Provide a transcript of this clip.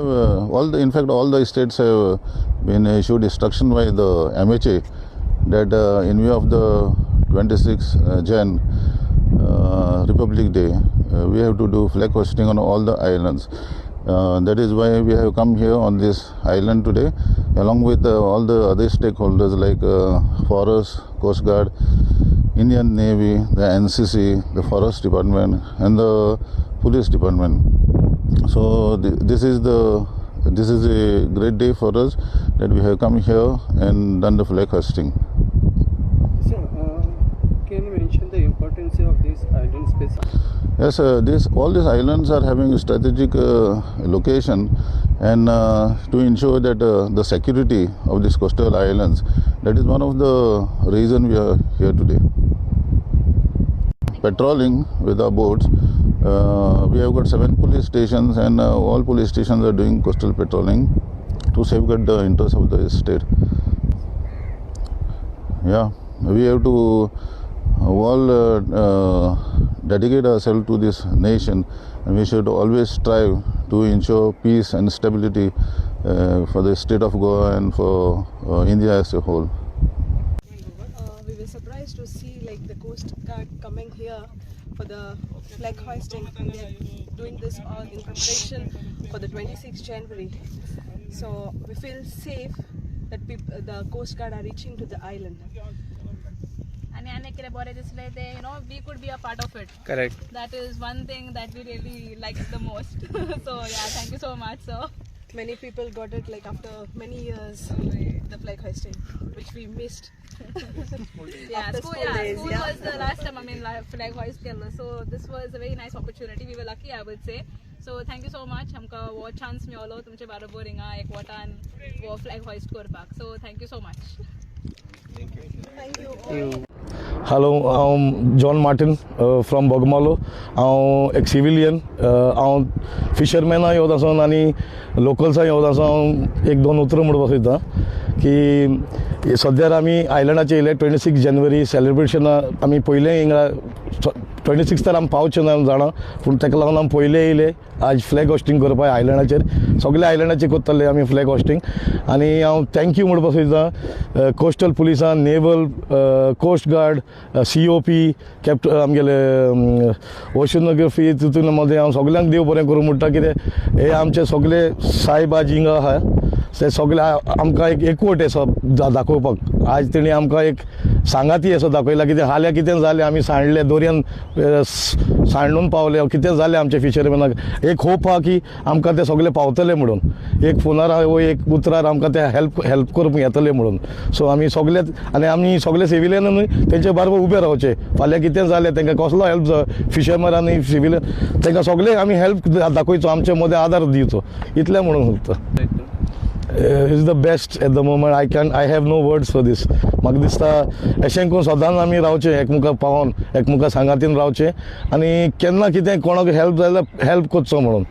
All the, in fact, all the states have been issued instruction by the MHA that in view of the 26 Jan Republic Day, we have to do flag hoisting on all the islands. That is why we have come here on this island today, along with all the other stakeholders like Forest, Coast Guard, Indian Navy, the NCC, the Forest Department, and the Police Department. So this is a great day for us that we have come here and done the flag hoisting. Sir, can you mention the importance of this island space? Yes, this all these islands are having a strategic location, and to ensure that the security of these coastal islands, that is one of the reason we are here today. Patrolling with our boats, we have got 7 police stations, and all police stations are doing coastal patrolling to safeguard the interests of the state. Yeah, we have to all dedicate ourselves to this nation, and we should always strive to ensure peace and stability for the state of Goa and for India as a whole. We were surprised to see like the Coast Guard coming here for the flag hoisting. They are doing this all in preparation for the 26th January. So we feel safe that the Coast Guard are reaching to the island. आनी आनी कितें बरें दिसलें तें we could be a part of it. Correct. That is one thing that we really like the most. So yeah, thank you so much, sir. Many people got it like after many years, the flag hoisting, which we missed. Yeah, After school, school yeah, days, school yeah. was the last time, I mean, like, flag hoist केल्लो. So this was a very nice opportunity. We were lucky, I would say. So thank you so much. आमकां हो chance मेवलो तुमचे बरोबर हिंगा एकवटान हो flag hoist करपाक. So thank you so much. Thank you. Hello, हांव जॉन मार्टीन फ्रॉम बोगमालो. हांव एक सिविलियन. हांव फिशरमॅनां येवत आसून आनी लोकल्सां येवत आसून हांव एक दोन उतरां म्हणपाक सोदता की सद्यार आमी आयलंडाचेर येयले. 26 जानेवारी सेलिब्रेशनां आमी पयलें हिंगा. 26 तर आमी पावचे ना जाणा, पूण ताका लागून आमी पयलें येयले आज फ्लॅग होस्टिंग करपाक आयलंडाचेर. सगळे आयलंडाचेर करतले आमी फ्लॅग होस्टिंग. आनी हांव thank you म्हणपाक सोदता कोस्टल पुलिसान, naval, coast guard, COP, capt आमगेले ओशनोग्राफी. तितून मदें हांव सगल्यांक देव बरें करूं म्हणटा. कितें हे आमचे सगळे सायब आज हिंगा आहा ते सगळे आमकां एक एकवट असो दाखोवपाक आज तेणी आमकां एक सांगाती असो दाखयला. कितें हाल्यां कितें जालें, आमी सांडले दोरयान, सांडून पावले, कितें जालें आमच्या फिशरमॅनाक, एक होप आहा की आमकां ते सगळे पावतले म्हणून. एक फोनार वो एक उतरार आमकां ते हेल्प करूंक येतले म्हणून. सो आमी सगळे आनी आमी सगळे सिविलियन न्हय तेंचे बरोबर उबे रावचे. फाल्यां कितें जालें, तांकां कसलो हेल्प जाय, फिशरमॅन आनी सिविलियन तांकां सगळे आमी हेल्प दाखयचो, आमचे मदें आदार दिवचो, इतलें म्हणून सोदता. Is the best at the moment. I have no words for this. म्हाका दिसता अशें करून सदांच आमी रावचें, एकमुखाक पावोन एकमुखा सांगातीन रावचें आनी केन्ना कितें कोणाक हेल्प जाय जाल्यार हेल्प करचो म्हणून.